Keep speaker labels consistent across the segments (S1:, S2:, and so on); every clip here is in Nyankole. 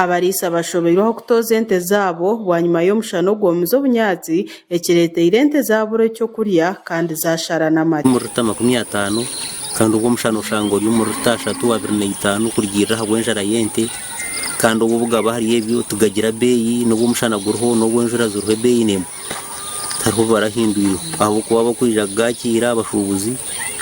S1: Abariisa bashobeirwe ah'okutooza ente zaabo bwanyima y'omushana ogwomize obunyaatsi ekireeteire ente zaabura ekyokurya kandi zaashara n'amate.
S2: Omuri rita 50 kandi obwo omushana oshanga ori omuri rita ashatu abiri na itaano kurugiirira ahabw'enjara y'ente kandi obwo obugaba ahari ebyo tigagira beeyi n'obu omushana guriho n'obu enjura ziriho ebeeyi n'emwe tihariho obu barahindwireho ahabw'okuba abakwija kugakiira abashuubuzi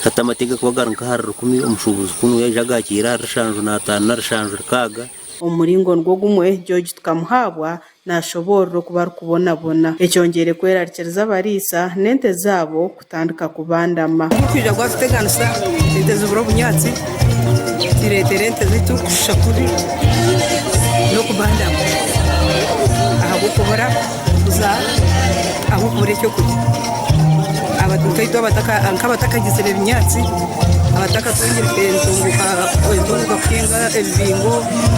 S2: hati amate gakuba gari nk'ahari rukumi omushuubuzi kunu yaija agakiira ahari rushanju n'ataano na rushanju rukaaga.
S1: Omu muringo nigwo gumwe, George Tukamuhabwa naashoboorora oku barikubonabona. Ekyongyeire kwerarikiriza abariisa n'ente zaabo kutandika kubandama.
S3: Ogurikwija gwatuteganisa, ente zibura obunyaatsi, kireetera ente zaitu kushusha kubi n'okubandama ahabw'okubura ahabw'okubura ekyokurya. Nkaitwe nk'abatakagizire binyaatsi, abatakatungire entunguka kuhinga ebibingo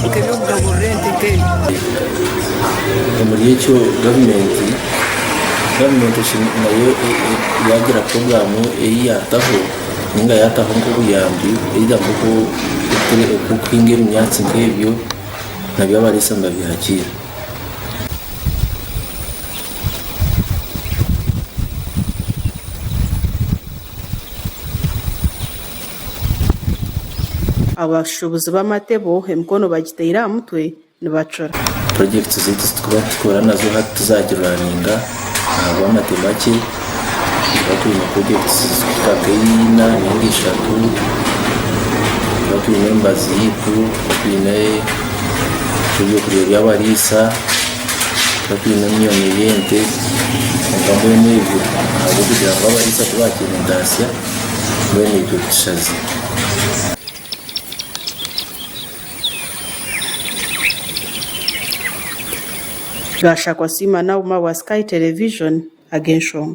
S3: nk'eby'okugaburira ente nk'ebyo.
S4: Omuri ekyo gavumenti gavumenti nayo yaagira puroguraamu ei yaataho ninga yaataho nk'obuyambi either nk'okuhinga ebinyaatsi nk'ebyo nabyo abariisa nibabyakiira.
S1: Abashuubuzi b'amate bo emikono bagiteire aha mutwe nibacura.
S4: Purojekiti zaitu ezi turikuba nitukora nazo hati tuzagiruraninga ahabw'amate makye. Nituba twine purojekiti zirikuhika nk'eina ninga ishatu. Nituba twine emibazi yaitu, twine ebyokurya by'abariisa, tuba twine emyoomi y'ente kwonka mbwenu ebyo ahabw'okugira ngu abariisa tibakiine entaasya mbwenu itwe tushazire.
S1: Gashakwa Siima Nauma wa Sky Television, ag'enshonga.